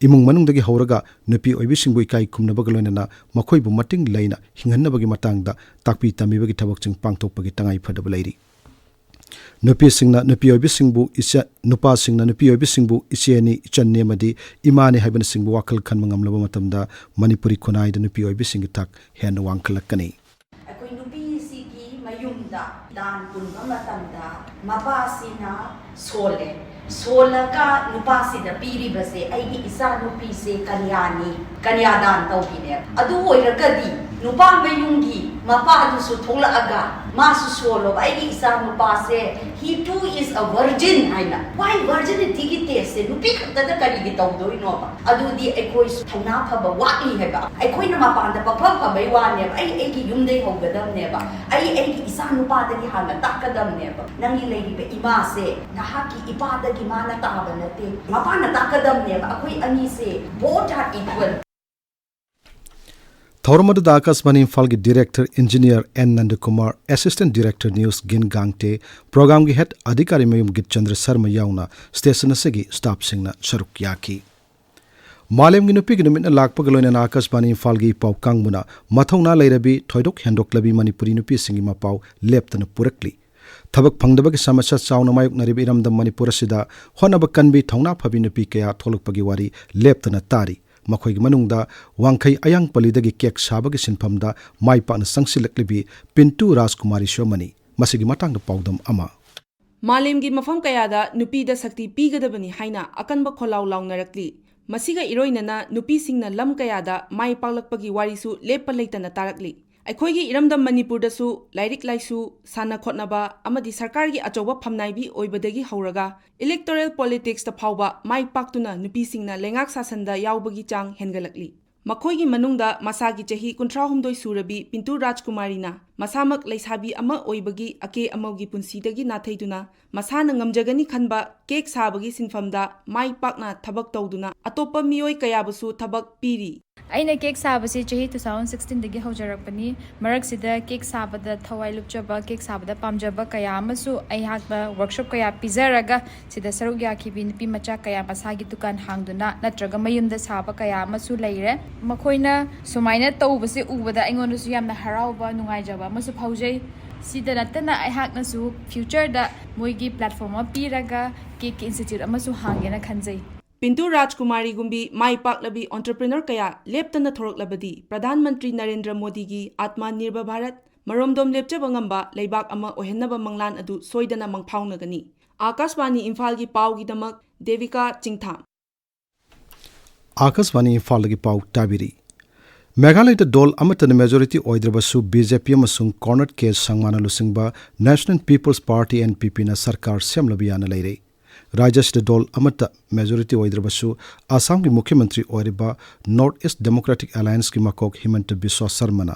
ꯏꯃꯨꯡ ꯃꯅꯨꯡꯗꯒꯤ ꯍꯧꯔꯒ ꯅꯨꯄꯤ ꯑꯣꯏꯕꯤꯁꯤꯡꯕꯨ ꯏꯀꯥꯏ ꯈꯨꯝꯅꯕꯒ ꯂꯣꯏꯅꯅ ꯃꯈꯣꯏꯕꯨ ꯃꯇꯤꯡ ꯂꯩꯅ ꯍꯤꯡꯍꯟꯅꯕꯒꯤ ꯃꯇꯥꯡꯗ ꯇꯥꯛꯄꯤ ꯇꯝꯕꯤꯕꯒꯤ ꯊꯕꯛꯁꯤꯡ ꯄꯥꯡꯊꯣꯛꯄꯒꯤ ꯇꯉꯥꯏ ꯐꯗꯕ ꯂꯩꯔꯤ꯫ ꯅꯨꯄꯤꯁꯤꯡꯅ ꯅꯨꯄꯤ ꯑꯣꯏꯕꯤꯁꯤꯡꯕꯨ ꯏꯆ-, ꯅꯨꯄꯥꯁꯤꯡꯅ ꯅꯨꯄꯤ ꯑꯣꯏꯕꯤꯁꯤꯡꯕꯨ ꯏꯆꯦꯅꯤ, ꯏꯆꯟꯅꯤ ꯑꯃꯗꯤ ꯏꯃꯥꯅꯤ ꯍꯥꯏꯕꯅꯆꯤꯡꯕ ꯋꯥꯈꯜ ꯈꯟꯕ ꯉꯝꯂꯕ ꯃꯇꯝꯗ ꯃꯅꯤꯄꯨꯔꯤ ꯈꯨꯟꯅꯥꯏꯗ ꯅꯨꯄꯤ ꯑꯣꯏꯕꯤꯁꯤꯡꯒꯤ ꯊꯥꯛ ꯍꯦꯟꯅ ꯋꯥꯡꯈꯠꯂꯛꯀꯅꯤ꯫ ꯑꯩꯈꯣꯏ ꯅꯨꯄꯤꯁꯤꯒꯤ ꯃꯌꯨꯝꯗ ꯗꯥꯟ ꯄꯨꯟꯕ ꯃꯇꯝꯗ ꯃꯄꯥꯁꯤꯅ ꯁꯣꯜꯂꯦ꯫ ꯁꯣꯜꯂꯒ ꯅꯨꯄꯥꯁꯤꯗ ꯄꯤꯔꯤꯕꯁꯦ, "ꯑꯩꯒꯤ ꯏꯆꯥ ꯅꯨꯄꯤꯁꯦ ꯀꯟꯌꯥꯅꯤ, ꯀꯟꯌꯥꯗꯥꯟ ꯇꯧꯕꯤꯅꯦꯕ"꯫ ꯑꯗꯨ ꯑꯣꯏꯔꯒꯗꯤ ꯅꯨꯄꯥ ꯃꯌꯨꯝꯒꯤ ꯃꯄꯥꯗꯨꯁꯨ ꯊꯣꯛꯂꯛꯑꯒ ꯃꯥꯁꯨ ꯁꯣꯜꯂꯣꯕ, "ꯑꯩꯒꯤ ꯏꯆꯥ ꯅꯨꯄꯥꯁꯦ, he too is a virgin" ꯍꯥꯏꯅ꯫ Why virginityꯒꯤ testꯁꯦ ꯅꯨꯄꯤ ꯈꯛꯇꯗ ꯀꯔꯤꯒꯤ ꯇꯧꯗꯣꯏꯅꯣꯕ? ꯑꯗꯨꯗꯤ ꯑꯩꯈꯣꯏꯁꯨ ꯊꯧꯅꯥ ꯐꯕ ꯋꯥꯠꯂꯤ ꯍꯥꯏꯕ꯫ ꯑꯩꯈꯣꯏꯅ ꯃꯄꯥꯟꯗ ꯄꯪꯐ ꯐꯕꯩ ꯋꯥꯅꯦꯕ꯫ ꯑꯩ ꯑꯩꯒꯤ ꯌꯨꯝꯗꯩ ꯍꯧꯒꯗꯕꯅꯦꯕ꯫ ꯑꯩ ꯑꯩꯒꯤ ꯏꯆꯥ ꯅꯨꯄꯥꯗꯒꯤ ꯍꯥꯟꯅ ꯇꯥꯛꯀꯗꯕꯅꯦꯕ꯫ ꯅꯪꯒꯤ ꯂꯩꯔꯤꯕ ꯏꯃꯥꯁꯦ ꯅꯍꯥꯛꯀꯤ ꯏꯄꯥꯗꯒꯤ ꯃꯥꯅ ꯇꯥꯕ ꯅꯠꯇꯦ꯫ ꯃꯄꯥꯅ ꯇꯥꯛꯀꯗꯕꯅꯦꯕ꯫ ꯑꯩꯈꯣꯏ ꯑꯅꯤꯁꯦ both are equal꯫ ꯊꯧꯔꯝ ꯑꯗꯨꯗ ꯑꯥꯀꯥꯁꯕꯥꯅꯤ ꯏꯝꯐꯥꯜꯒꯤ director engineer N ꯅꯟꯗꯀꯨꯃꯥꯔ, assistant director news ꯒꯤꯟ ꯒꯥꯡꯇꯦ, programꯒꯤ head ꯑꯙꯤꯀꯥꯔꯤ ꯃꯌꯨꯝ ꯒꯤꯠꯆꯟꯗ꯭ꯔ ꯁꯔꯃ ꯌꯥꯎꯅ station ꯑꯁꯤꯒꯤ staffꯁꯤꯡꯅ ꯁꯔꯨꯛ ꯌꯥꯈꯤ꯫ ꯃꯥꯂꯦꯝꯒꯤ ꯅꯨꯄꯤꯒꯤ ꯅꯨꯃꯤꯠꯅ ꯂꯥꯛꯄꯒ ꯂꯣꯏꯅꯅ ꯑꯥꯀꯥꯁꯕꯥꯅꯤ ꯏꯝꯐꯥꯜꯒꯤ ꯏꯄꯥꯎ ꯀꯥꯡꯕꯨꯅ ꯃꯊꯧꯅꯥ ꯂꯩꯔꯕꯤ, ꯊꯣꯏꯗꯣꯛ ꯍꯦꯟꯗꯣꯛꯂꯕꯤ ꯃꯅꯤꯄꯨꯔꯤ ꯅꯨꯄꯤꯁꯤꯡꯒꯤ ꯃꯄꯥꯎ ꯂꯦꯞꯇꯅ ꯄꯨꯔꯛꯂꯤ꯫ ꯊꯕꯛ ꯐꯪꯗꯕꯒꯤ ꯁꯃꯁ꯭ꯌꯥ ꯆꯥꯎꯅ ꯃꯥꯌꯣꯛꯅꯔꯤꯕ ꯏꯔꯝꯗꯝ ꯃꯅꯤꯄꯨꯔ ꯑꯁꯤꯗ ꯍꯣꯠꯅꯕ ꯀꯟꯕꯤ, ꯊꯧꯅꯥ ꯐꯕꯤ ꯅꯨꯄꯤ ꯀꯌꯥ ꯊꯣꯛꯂꯛꯄꯒꯤ ꯋꯥꯔꯤ ꯂꯦꯞꯇꯅ ꯇꯥꯔꯤ꯫ ꯃꯈꯣꯏꯒꯤ ꯃꯅꯨꯡꯗ ꯋꯥꯡꯈꯩ ꯑꯌꯥꯡ ꯄꯜꯂꯤꯗꯒꯤ cake ꯁꯥꯕꯒꯤ ꯁꯤꯟꯐꯝꯗ ꯃꯥꯏ ꯄꯥꯛꯅ ꯆꯪꯁꯤꯜꯂꯛꯂꯤꯕꯤ ꯄꯤꯟꯇꯨ ꯔꯥꯖꯀꯨꯃꯥꯔꯤꯁꯨ ꯑꯃꯅꯤ꯫ ꯃꯁꯤꯒꯤ ꯃꯇꯥꯡꯗ ꯄꯥꯎꯗꯝ ꯑꯃ꯫ ꯃꯥꯂꯦꯝꯒꯤ ꯃꯐꯝ ꯀꯌꯥꯗ ꯅꯨꯄꯤꯗ ꯁꯛꯇꯤ ꯄꯤꯒꯗꯕꯅꯤ ꯍꯥꯏꯅ ꯑꯀꯟꯕ ꯈꯣꯜꯂꯥꯎ ꯂꯥꯎꯅꯔꯛꯂꯤ꯫ ꯃꯁꯤꯒ ꯏꯔꯣꯏꯅꯅ ꯅꯨꯄꯤꯁꯤꯡꯅ ꯂꯝ ꯀꯌꯥꯗ ꯃꯥꯏ ꯄꯥꯛꯂꯛꯄꯒꯤ ꯋꯥꯔꯤꯁꯨ ꯂꯦꯞꯄ ꯂꯩꯇꯅ ꯇꯥꯔꯛꯂꯤ꯫ ꯑꯩꯈꯣꯏꯒꯤ ꯏꯔꯝꯗꯝ ꯃꯅꯤꯄꯨꯔꯗꯁꯨ ꯂꯥꯏꯔꯤꯛ ꯂꯥꯏꯁꯨ, ꯁꯥꯟꯅ ꯈꯣꯠꯅꯕ ꯑꯃꯗꯤ ꯁꯔꯀꯥꯔꯒꯤ ꯑꯆꯧꯕ ꯐꯝꯅꯥꯏꯕꯤ ꯑꯣꯏꯕꯗꯒꯤ ꯍꯧꯔꯒ electoral politicsꯇ ꯐꯥꯎꯕ ꯃꯥꯏ ꯄꯥꯛꯇꯨꯅ ꯅꯨꯄꯤꯁꯤꯡꯅ ꯂꯩꯉꯥꯛ ꯁꯥꯁꯟꯗ ꯌꯥꯎꯕꯒꯤ ꯆꯥꯡ ꯍꯦꯟꯒꯠꯂꯛꯂꯤ꯫ ꯃꯈꯣꯏꯒꯤ ꯃꯅꯨꯡꯗ ꯃꯁꯥꯒꯤ ꯆꯍꯤ ꯀꯨꯟꯊ꯭ꯔꯥ ꯍꯨꯝꯗꯣꯏ ꯁꯨꯔꯕꯤ ꯄꯤꯟꯇꯨ ꯔꯥꯖꯀꯨꯃꯥꯔꯤꯅ ꯃꯁꯥꯃꯛ ꯂꯩꯁꯥꯕꯤ ꯑꯃ ꯑꯣꯏꯕꯒꯤ ꯑꯀꯦ ꯑꯃꯧꯒꯤ ꯄꯨꯟꯁꯤꯗꯒꯤ ꯅꯥꯊꯩꯗꯨꯅ ꯃꯁꯥꯅ ꯉꯝꯖꯒꯅꯤ ꯈꯟꯕ ꯀꯦꯛ ꯁꯥꯕꯒꯤ ꯁꯤꯟꯐꯝꯗ ꯃꯥꯏ ꯄꯥꯛꯅ ꯊꯕꯛ ꯇꯧꯗꯨꯅ ꯑꯇꯣꯞꯄ ꯃꯤꯑꯣꯏ ꯀꯌꯥꯕꯨꯁꯨ ꯊꯕꯛ ꯄꯤꯔꯤ꯫ ꯑꯩꯅ ꯀꯦꯛ ꯁꯥꯕꯁꯤ ꯆꯍꯤ two thousand sixteen ꯗꯒꯤ ꯍꯧꯖꯔꯛꯄꯅꯤ꯫ ꯃꯔꯛꯁꯤꯗ ꯀꯦꯛ ꯁꯥꯕꯗ ꯊꯋꯥꯏ ꯂꯨꯞꯆꯕ, ꯀꯦꯛ ꯁꯥꯕꯗ ꯄꯥꯝꯖꯕ ꯀꯌꯥ ꯑꯃꯁꯨ ꯑꯩꯍꯥꯛꯅ ꯋꯥꯔꯛꯁꯣꯞ ꯀꯌꯥ ꯄꯤꯖꯔꯒ ꯁꯤꯗ ꯁꯔꯨꯛ ꯌꯥꯈꯤꯕꯤ ꯅꯨꯄꯤ ꯃꯆꯥ ꯀꯌꯥ ꯃꯁꯥꯒꯤ ꯗꯨꯀꯥꯟ ꯍꯥꯡꯗꯨꯅ ꯅꯠꯇ꯭ꯔꯒ ꯃꯌꯨꯝꯗ ꯁꯥꯕ ꯀꯌꯥ ꯑꯃꯁꯨ ꯂꯩꯔꯦ꯫ ꯃꯈꯣꯏꯅ ꯁꯨꯃꯥꯏꯅ ꯇꯧꯕꯁꯦ ꯎꯕꯗ ꯑꯩꯉꯣꯟꯗꯁꯨ ꯌꯥꯝꯅ ꯍꯔꯥꯎꯕ, ꯅꯨꯡꯉꯥꯏꯖꯕ ꯑꯃꯁꯨ ꯐꯥꯎꯖꯩ꯫ ꯁꯤꯗ ꯅꯠꯇꯅ ꯑꯩꯍꯥꯛꯅꯁꯨ ꯐ꯭ꯌꯨꯆꯔꯗ ꯃꯣꯏꯒꯤ ꯄ꯭ꯂꯦꯠꯐꯣꯔꯝ ꯑꯃ ꯄꯤꯔꯒ ꯀꯦꯛꯀꯤ ꯏꯟꯁꯇꯤꯇ꯭ꯌꯨꯠ ꯑꯃꯁꯨ ꯍꯥꯡꯒꯦꯅ ꯈꯟꯖꯩ꯫ ꯄꯤꯟꯇꯨ ꯔꯥꯖꯀꯨꯃꯥꯔꯤꯒꯨꯝꯕꯤ ꯃꯥꯏ ꯄꯥꯛꯂꯕꯤ ꯑꯣꯟꯇꯔꯄ꯭ꯔꯤꯅꯔ ꯀꯌꯥ ꯂꯦꯞꯇꯅ ꯊꯣꯔꯛꯂꯕꯗꯤ ꯄ꯭ꯔꯙꯥꯟ ꯃꯟꯇ꯭ꯔꯤ ꯅꯔꯦꯟꯗ꯭ꯔ ꯃꯣꯗꯤꯒꯤ ꯑꯥꯠꯃ ꯅꯤꯔꯚꯔ ꯚꯥꯔꯠ ꯃꯔꯣꯝꯗꯣꯝ ꯂꯦꯞꯆꯕ ꯉꯝꯕ ꯂꯩꯕꯥꯛ ꯑꯃ ꯑꯣꯏꯍꯟꯅꯕ ꯃꯪꯂꯥꯟ ꯑꯗꯨ ꯁꯣꯏꯗꯅ ꯃꯪꯐꯥꯎꯅꯒꯅꯤ꯫ ꯑꯥꯀꯥꯁꯕꯥꯅꯤ ꯏꯝꯐꯥꯜꯒꯤ ꯄꯥꯎꯒꯤꯗꯃꯛ ꯗꯦꯕꯤꯀꯥ ꯆꯤꯡꯊꯥꯝ꯫ ꯑꯥꯀꯥꯁꯕꯥꯅꯤ ꯏꯝꯐꯥꯜꯗꯒꯤ ꯄꯥꯎ ꯇꯥꯕꯤꯔꯤ꯫ ꯃꯦꯘꯥꯂꯌꯗ ꯗꯣꯜ ꯑꯃꯠꯇꯅ ꯃꯦꯖꯣꯔꯤꯇꯤ ꯑꯣꯏꯗ꯭ꯔꯕꯁꯨ ꯕꯤ ꯖꯦ ꯄꯤ ꯑꯃꯁꯨꯡ ꯀꯣꯔꯅꯔ ꯀꯦ ꯁꯪꯃꯥꯅ ꯂꯨꯆꯤꯡꯕ National People's party, N P ꯄꯤꯅ ꯁꯔꯀꯥꯔ ꯁꯦꯝꯂꯕ ꯌꯥꯅ ꯂꯩꯔꯦ꯫ ꯔꯥꯖ꯭ꯌꯁꯤꯗ ꯗꯣꯜ ꯑꯃꯠꯇ ꯃꯦꯖꯣꯔꯤꯇꯤ ꯑꯣꯏꯗ꯭ꯔꯕꯁꯨ ꯑꯁꯥꯝꯒꯤ ꯃꯨꯈ꯭ꯌ ꯃꯟꯇ꯭ꯔꯤ ꯑꯣꯏꯔꯤꯕ ꯅꯣꯔꯊ ꯏꯁ꯭ꯠ ꯗꯦꯃꯣꯀ꯭ꯔꯦꯇꯤꯛ ꯑꯦꯂꯥꯌꯟꯁꯀꯤ ꯃꯀꯣꯛ ꯍꯤꯃꯟꯇ ꯕꯤꯁ꯭ꯋ ꯁꯔꯃꯅ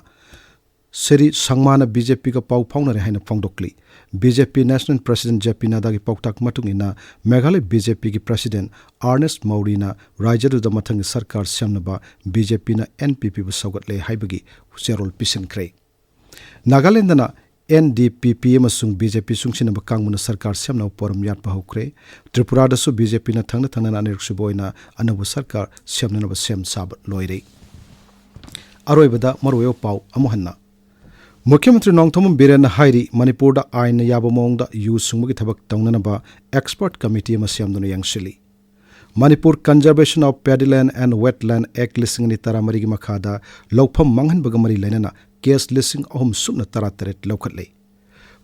ꯁ꯭ꯔꯤ ꯁꯪꯃꯥꯅ ꯕꯤ ꯖꯦ ꯄꯤꯒ ꯄꯥꯎ ꯐꯥꯎꯅꯔꯦ ꯍꯥꯏꯅ ꯐꯣꯡꯗꯣꯛꯂꯤ꯫ ꯕꯤ ꯖꯦ ꯄꯤ ꯅꯦꯁꯅꯦꯜ ꯄ꯭ꯔꯁꯤꯗꯦꯟꯠ ꯖꯦ ꯄꯤ ꯅꯗ꯭ꯗꯥꯒꯤ ꯄꯥꯎꯇꯥꯛ ꯃꯇꯨꯡ ꯏꯟꯅ ꯃꯦꯘꯥꯂꯌ ꯕꯤ ꯖꯦ ꯄꯤꯒꯤ ꯄ꯭ꯔꯁꯤꯗꯦꯟꯠ ꯑꯥꯔꯅꯦꯁ ꯃꯧꯔꯤꯅ ꯔꯥꯖ꯭ꯌꯗꯨꯗ ꯃꯊꯪꯒꯤ ꯁꯔꯀꯥꯔ ꯁꯦꯝꯅꯕ ꯕꯤ ꯖꯦ ꯄꯤꯅ ꯑꯦꯟ ꯄꯤ ꯄꯤꯕꯨ ꯁꯧꯒꯠꯂꯦ ꯍꯥꯏꯕꯒꯤ ꯆꯦꯔꯣꯜ ꯄꯤꯁꯤꯟꯈ꯭ꯔꯦ꯫ ꯅꯥꯒꯥꯂꯦꯟꯗꯅ ꯑꯦꯟ ꯗꯤ ꯄꯤ ꯄꯤ ꯑꯃꯁꯨꯡ ꯕꯤ ꯖꯦ ꯄꯤ ꯆꯨꯡꯁꯤꯟꯅꯕ ꯀꯥꯡꯕꯨꯅ ꯁꯔꯀꯥꯔ ꯁꯦꯝꯅꯕ ꯄꯣꯔꯝ ꯌꯥꯠꯄ ꯍꯧꯈ꯭ꯔꯦ꯫ ꯇ꯭ꯔꯤꯄꯨꯔꯥꯗꯁꯨ ꯕꯤ ꯖꯦ ꯄꯤꯅ ꯊꯪꯅ ꯊꯪꯅꯅ ꯑꯅꯤꯔꯛꯁꯨꯕ ꯑꯣꯏꯅ ꯑꯅꯧꯕ ꯁꯔꯀꯥꯔ ꯁꯦꯝꯅꯅꯕ ꯁꯦꯝ ꯁꯥꯕ ꯂꯣꯏꯔꯦ꯫ ꯑꯔꯣꯏꯕꯗ ꯃꯔꯨꯑꯣꯏꯕ ꯄꯥꯎ ꯑꯃꯨꯛ ꯍꯟꯅ꯫ ꯃꯨꯈ꯭ꯌ ꯃꯟꯇ꯭ꯔꯤ ꯅꯣꯡꯊꯣꯝꯕꯝ ꯕꯤꯔꯦꯟꯅ ꯍꯥꯏꯔꯤ, ꯃꯅꯤꯄꯨꯔꯗ ꯑꯥꯏꯟꯅ ꯌꯥꯕ ꯃꯑꯣꯡꯗ ꯌꯨ ꯁꯨꯡꯕꯒꯤ ꯊꯕꯛ ꯇꯧꯅꯅꯕ ꯑꯦꯛꯁꯄꯔꯠ ꯀꯃꯤꯇꯤ ꯑꯃ ꯁꯦꯝꯗꯨꯅ ꯌꯦꯡꯁꯤꯜꯂꯤ꯫ Manipur Conservation of Paddy Land and Wetland Act ꯂꯤꯁꯤꯡ ꯑꯅꯤ ꯇꯔꯥꯃꯔꯤꯒꯤ ꯃꯈꯥꯗ ꯂꯧꯐꯝ ꯃꯥꯡꯍꯟꯕꯒ ꯃꯔꯤ ꯂꯩꯅꯅ ꯀꯦꯁ ꯂꯤꯁꯤꯡ ꯑꯍꯨꯝ ꯁꯨꯞꯅ ꯇꯔꯥꯇꯔꯦꯠ ꯂꯧꯈꯠꯂꯦ꯫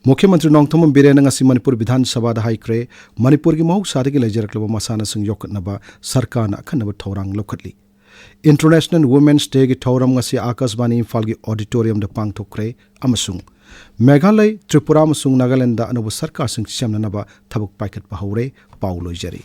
ꯃꯨꯈ꯭ꯌ ꯃꯟꯇ꯭ꯔꯤ ꯅꯣꯡꯊꯣꯝꯕꯝ ꯕꯤꯔꯦꯟꯅ ꯉꯁꯤ ꯃꯅꯤꯄꯨꯔ ꯕꯤꯙꯥꯟ ꯁꯚꯥꯗ ꯍꯥꯏꯈ꯭ꯔꯦ, ꯃꯅꯤꯄꯨꯔꯒꯤ ꯃꯍꯧꯁꯥꯗꯒꯤ ꯂꯩꯖꯔꯛꯂꯕ ꯃꯁꯥꯟꯅꯁꯤꯡ ꯌꯣꯛꯈꯠꯅꯕ ꯁꯔꯀꯥꯔꯅ ꯑꯈꯟꯅꯕ ꯊꯧꯔꯥꯡ ꯂꯧꯈꯠꯂꯤ꯫ ꯏꯟꯇꯔꯅꯦꯁꯅꯦꯜ ꯋꯨꯃꯦꯟꯁ ꯗꯦꯒꯤ ꯊꯧꯔꯝ ꯉꯁꯤ ꯑꯥꯀꯥꯁꯕꯥꯅꯤ ꯏꯝꯐꯥꯜꯒꯤ ꯑꯣꯗꯤꯇꯣꯔꯤꯌꯝꯗ ꯄꯥꯡꯊꯣꯛꯈ꯭ꯔꯦ ꯑꯃꯁꯨꯡ ꯃꯦꯘꯥꯂꯌ, ꯇ꯭ꯔꯤꯄꯨꯔꯥ ꯑꯃꯁꯨꯡ ꯅꯥꯒꯥꯂꯦꯟꯗ ꯑꯅꯧꯕ ꯁꯔꯀꯥꯔꯁꯤꯡ ꯁꯦꯝꯅꯅꯕ ꯊꯕꯛ ꯄꯥꯏꯈꯠꯄ ꯍꯧꯔꯦ꯫ ꯄꯥꯎ ꯂꯣꯏꯖꯔꯦ꯫